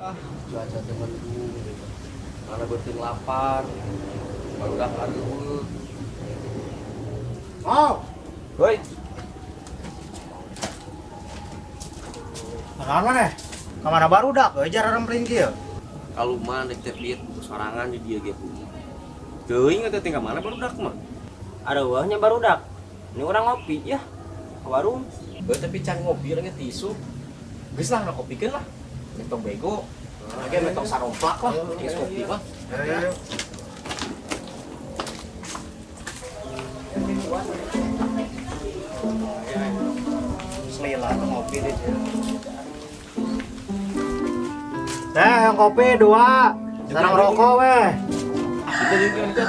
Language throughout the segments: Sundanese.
Ah, cuaca teh mendung gitu. Mana beuteung lapar. Barudak areueuh. Oh, Hoi, makan mana? Kamana barudak euy jarang kieu. Kaluman dek teh diet buku sorangan di dieu ge. Teuing teh tinggal mana barudak mah. Areueuh nya barudak. Ini orang ngopi ya ke warung. Heuh, tapi can ngopi urang ge tisu. Geus lah nu kopikeun lah. Metong bego. Lagi metong saromplak lah, geus kopi mah. Ayo. Selila tuh ngopi deh. Teh, yang kopi dua, sarang rokok weh. Itu juga itu.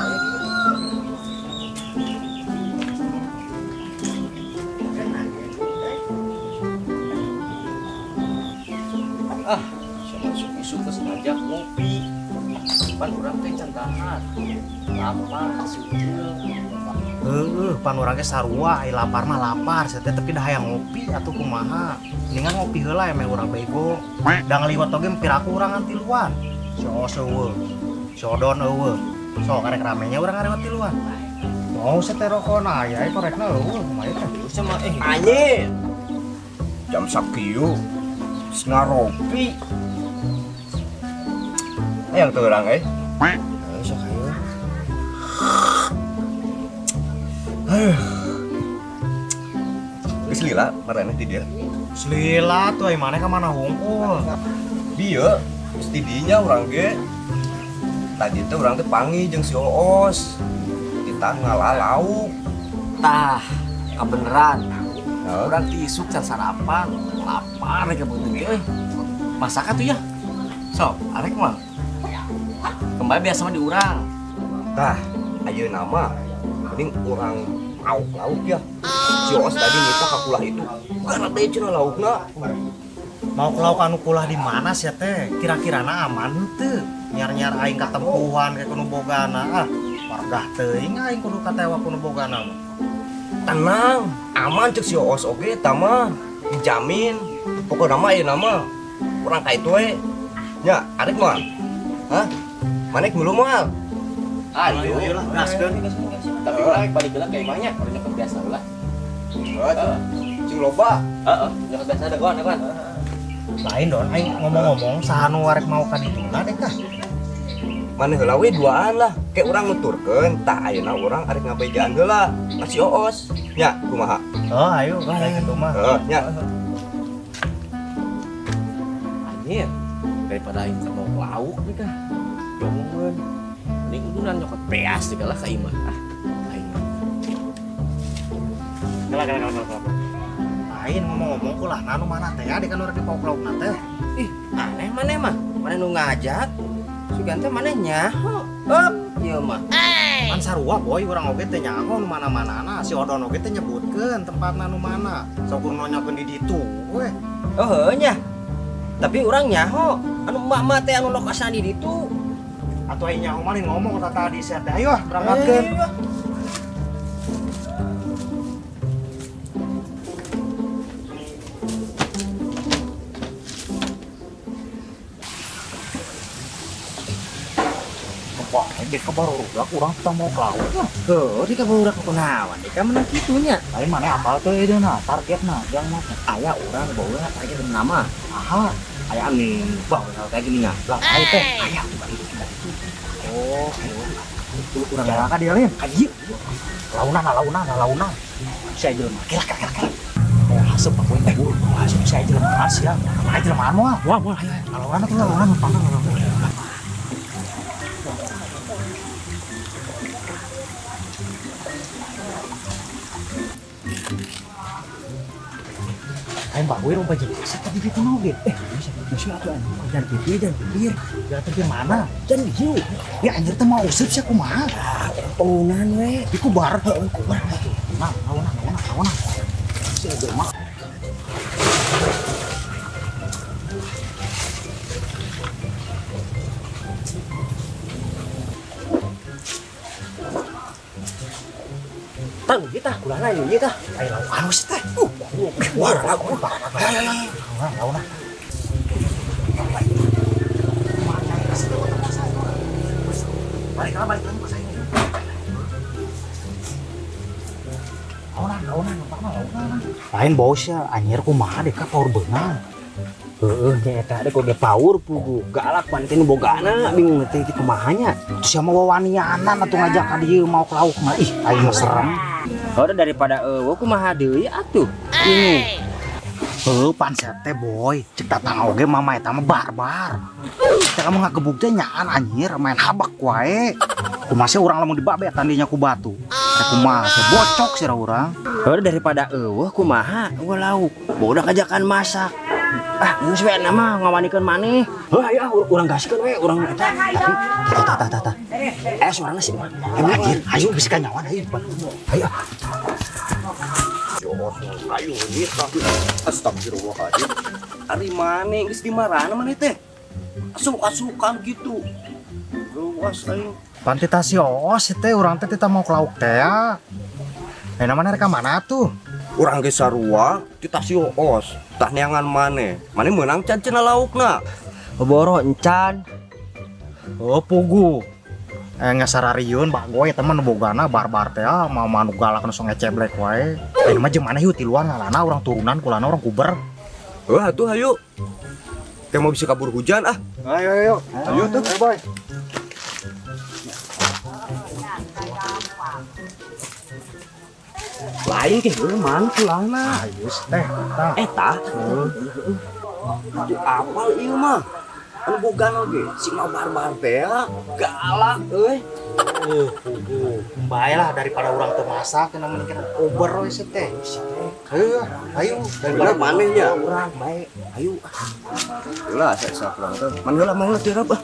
Ah, siapa isuk-isuk geus ngajak ngopi. Pan urang teh can dahar. Lapar kasukeul. Heeh, pan urang ge sarua, ai lapar mah lapar, sia teh tapi dah hayang ngopi atuh kumaha. Mendingan ngopi heula emeh urang bego. Da ngaliwat oge piraku urang ngantiluan. Si Os eueuh, si Odon eueuh. Sok karek ramenya urang ngarewat tiluan. Mau sia teh rokona aya korekna eueuh kumaha teh. Sama Anjir. Jam sakieu geus ngaropi. Hayang teu urang euy. Sok ayo. Geus lila maraneh ti dieu. Selila tuh ai maneh ka mana hungkul. Bieu geus ti dinya urang ge. Tadi teh urang teh panggih jeung si Oos. Kita ngalah lauk. Tah, kabeneran. Heuh. Urang tisuk can sarapan, lapar ka beuteung ge euy. Masak atuh ya. Sok, arek mah. Kembali biasa mah di urang. Tah, ayeuna mah mending urang mauk lauk ya. Si Oos tadi nitah ka kulah itu. Garede cenah laukna. Mau ke lauk anu kulah di mana sia teh? Kira-kirana aman henteu? Nyar-nyar aing katempuhan kayak kudu bogana ah. Wargah teuing aing kudu katewa kudu bogana mah. Tenang, aman cek si Oos oge eta mah. Dijamin. Pokokna mah ayeuna mah urang ka itu we. Nya, arek mah. Hah? Manek dulu moal. Ayo, Ayo lah, gaskeun. Tapi urang balik heula ka imahnya, urang nyokot biasa heula. Heeh. Cing loba. Heeh, nyokot biasa ada kawan, kawan. Lain don, aing ngomong-ngomong saha nu arek mau ka dituna deh kah? Maneh heula we duaan lah. Kayak urang nuturkeun, tah ayeuna urang arek ngabejaan heula ka si Oos. Nya, kumaha? Oh, ayo, kayak gitu mah. Heeh, nya. Anjir, daripada aing teh mau ke lauk nih kah. Diomongeun. Mending udunan nyokot beas deh lah ka imah. Ah, aing mah. Kela kela kela kela. Lain ngomong-ngomong kulah nu mana teh ya, kan urang di pauk laukna teh. Ih, aneh maneh mah. Maneh nu ngajak. Sugan teh maneh nyaho. Heup, ieu mah. Pan sarua boy urang oge teh nyaho nu mana-manana, si Odon oge teh nyebutkeun tempatna nu mana. Sok kudu nonyakeun di ditu we. Oh, heuh nya. Tapi urang nyaho anu emak-emak teh anu lokasna di ditu. Atuh aing nyaho mah ngomong ka tadi sia teh. Ayo ah berangkatkeun. Ayo. Wah, dek ka barudak urang teh mau ke laut lah. Heuh, di ka barudak kunaon? Di ka menang kitunya. Lain mana apal teh ieu targetna yang mah. Aya urang bawa target nama. Aha, Aya anu bang kayak gini nya. lah ayo teh. Aya tuh itu itu. Oh, Itu urang jalan ka dia lain. ka dieu. Launan, launan, launan. Saya jelema. Kira kira kira. Eh, haseup aku ini. Haseup saya jelema sia. Ayo jelema moal. Wah, wah. Launan tuh launan panggang launan. Aing bawe rumpah jelema tadi gitu oge. Eh, Bisa bisa atuh anjing. Jangan pikir, jangan pikir. Jangan pikir mana? Jangan dieu. Ya anjir teh mau useup sia kumaha? Ah, turunan we. Di kubar. Heeh, kubar. Nah, launan, launan, launan. Si jelema. Tang kita kulana ini tah. Ayo lauk anu sih teh. Wah, lauk. Ayo, ayo, ayo. Launan, launan. Lain bos ya, anjir kumaha deh ka power beunang. Heeh, nya eta deh kok power pugu. Galak pan teh nu bogana bingung teh kitu kumaha nya. Terus siapa wawanianan atuh ngajak ka dieu mau ke lauk mah. Ih, aing mah serem. Oh, daripada eueuh kumaha deui atuh. Ini. Heuh, pan teh boy, cek tatang oge mama eta mah barbar. Teh kamu ngagebug teh nyaan anjir, main habak wae. Kumaha sih urang lamun dibabe tandinya ku batu. Teh kumaha sih bocok sih urang. Oh, daripada eueuh kumaha eueuh lauk. Bodak ajakan masak. Ah, geus we mah ngawanikeun maneh. Heuh, ayo ah urang gaskeun we urang eta. Tapi tah tah tah tah. Eh, suarana sih mah. Anjir, ayo bisa kanyawan ayo. Ayo. Ayo nita. Astagfirullahaladzim. Ari maneh geus dimarana maneh teh? Asuk-asukan gitu. Luas aing. Panti tas os teh urang teh tita mau ke lauk teh ya. Eh namanya rek ka mana tuh? Urang ge sarua titah si Oos. Tah neangan maneh. Maneh meunang can cenah laukna. Boro encan. Oh pugu. Eh ngasarariun bagoy teman bogana barbar teh ah mau manuk galak nu sok ngeceblek wae. Eh mah jeung maneh yeuh tiluan lalana urang turunan kulana urang kuber. Heuh atuh hayu. Teh mau bisa kabur hujan ah. Ayo ayo. Ayo tuh. Ayo boy. Lain ke heuh mana pulangna. Ayo teh tah. Eta. Di apal ieu mah. Anu bogana oge si mah barbar teh ah. Galak euy. Pugu. Bae lah daripada urang teu masak kena mending kena uber we sih teh. Ayo ayo Bener maneh nya. Urang bae. Ayo. Ulah saya sak urang teh. Man heula mah tiarap ah.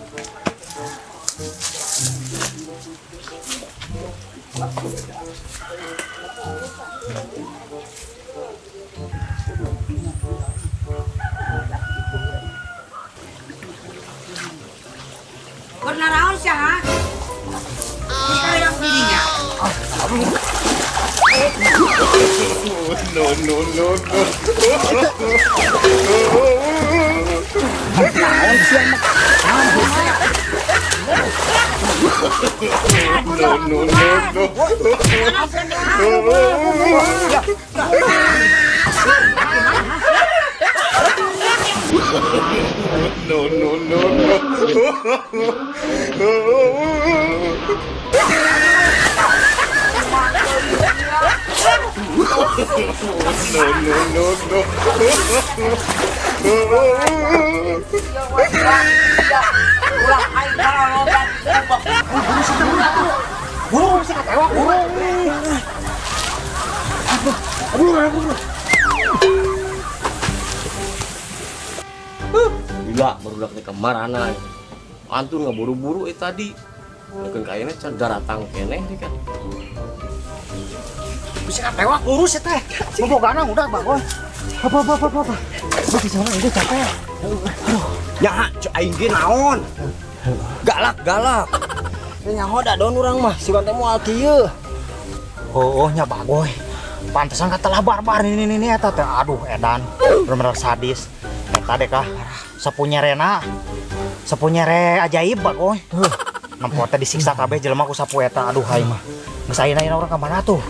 Pernah naon sih ha? Kita yang dirinya. Burung sih katewak burung. Gila, barudak teh kamarana. Antun ngaburu-buru tadi. Mungkin kayaknya can daratang keneh nih kan. Bisa katewak urus ya teh. Bogana udah bagoy. Apa apa apa apa. Apa sana itu capek. Nya cek aing ge naon? Galak-galak. Nyaho da don urang mah sugan teh moal kieu. Oh, nya bagoy. Pantesan kata barbar ini ini eta teh. Aduh, edan. Bener-bener sadis. Eta deh kah. Sapunya rena. Sapunya re ajaib bagoy. Nempo teh disiksa kabeh jelema ku sapu eta. Aduh, aing mah. Geus ayeuna ayeuna urang ka mana tuh?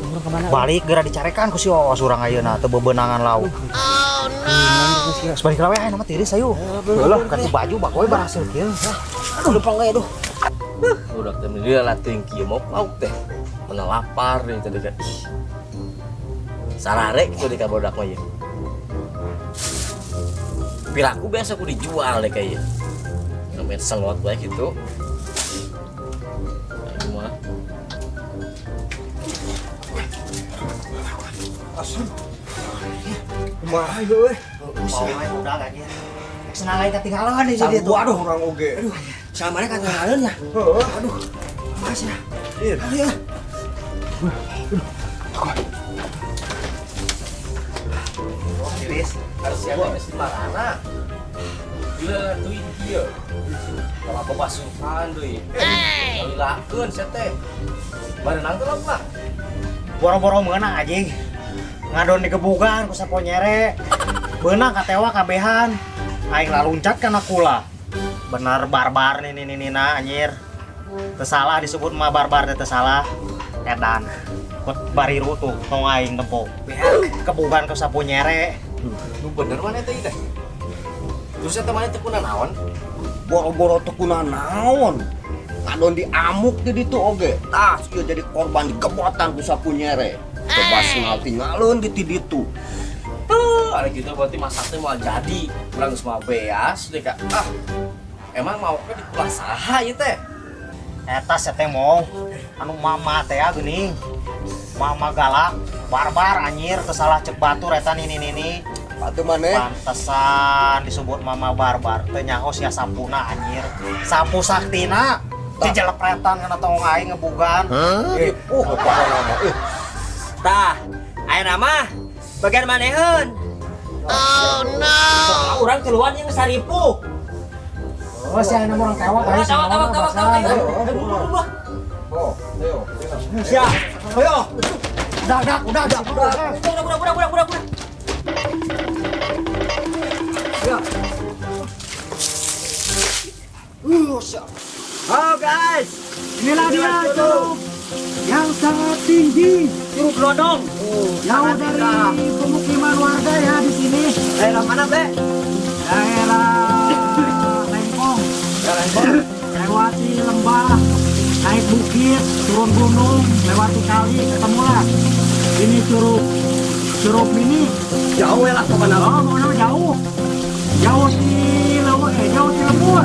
Balik geura dicarekan ku si Oos urang ayeuna teu bebenangan lauk. Oh no. Geus balik we ayeuna mah tiris ayo. Heulah ganti baju bagoy berhasil kieu. Aduh lupa nggak aduh. Budak teh dia latih kieu mau lauk teh. Mana lapar nih tadi kan. Ih. Sarare kitu di ka budak mah ieu. Piraku biasa ku dijual deh kayaknya. Main selot bae gitu. Ayo mah. Kumaha euy? Mau we udah anjir. Senang lain ketinggalan di jadi tuh. Aduh urang oge. Aduh, sama mana ketinggalan ya? Heeh. Aduh. Mas ya. Iya. Aduh ya. Tiris, harus siapa mesti marana. Gila duit kieu. Kalau apa pasukan deui. Ngalilakeun sia teh. Barenang teh lauk mah. Boro-boro meunang anjing. Ngadon digebugan ku sapo nyere. Beunang katewa kabehan. Aing laluncat kana kula. Bener barbar nih nih nih na anjir. Teu salah disebut mah barbar teh teu salah. Edan. Bariru tuh tong aing tempo. Kebugan ke sapu nyere. Nu bener mana teh teh? Terus eta mana teh kuna naon? Boro-boro teu kuna naon. Ngadon diamuk di ditu oge. Tah, ieu jadi korban digebotan ku sapu nyere. Coba sengal tinggalun di ti ditu. Tuh, ada gitu berarti masak teh mau jadi. Urang geus mau beas deh, Kak. Ah. Emang mau ke dikulah saha ieu teh? Eta sia teh mau anu mama teh ya geuning. Mama galak, barbar anjir, kesalah cek batur eta nini nini. Patuh maneh. Pantesan disebut mama barbar. Teu nyaho sia sapuna anjir. Sapu saktina. Dijelepretan kana tong aing ngebugan. Eh, pokona mah. Eh, Tah, ayeuna mah bagian maneheun. Oh no. Urang keluar yang saripu. Oh, sia ayeuna urang tewak Tawak, tawak, tawak, tawak. oh, ayo. Siap. Ayo. Udah, udah, udah, udah, udah. Udah, udah, udah, udah, udah, udah. Ya. Siap. Oh guys, Inilah dia curug yang sangat tinggi, Curug Lodong. Jauh dari pemukiman warga ya di sini. Daerah mana, Be? Daerah Lengkong. Lewati lembah, naik bukit, turun gunung, lewati kali, ketemulah. Ini curug, curug mini. Jauh ya lah kemana? Oh, pokoknya jauh. Jauh di lembur.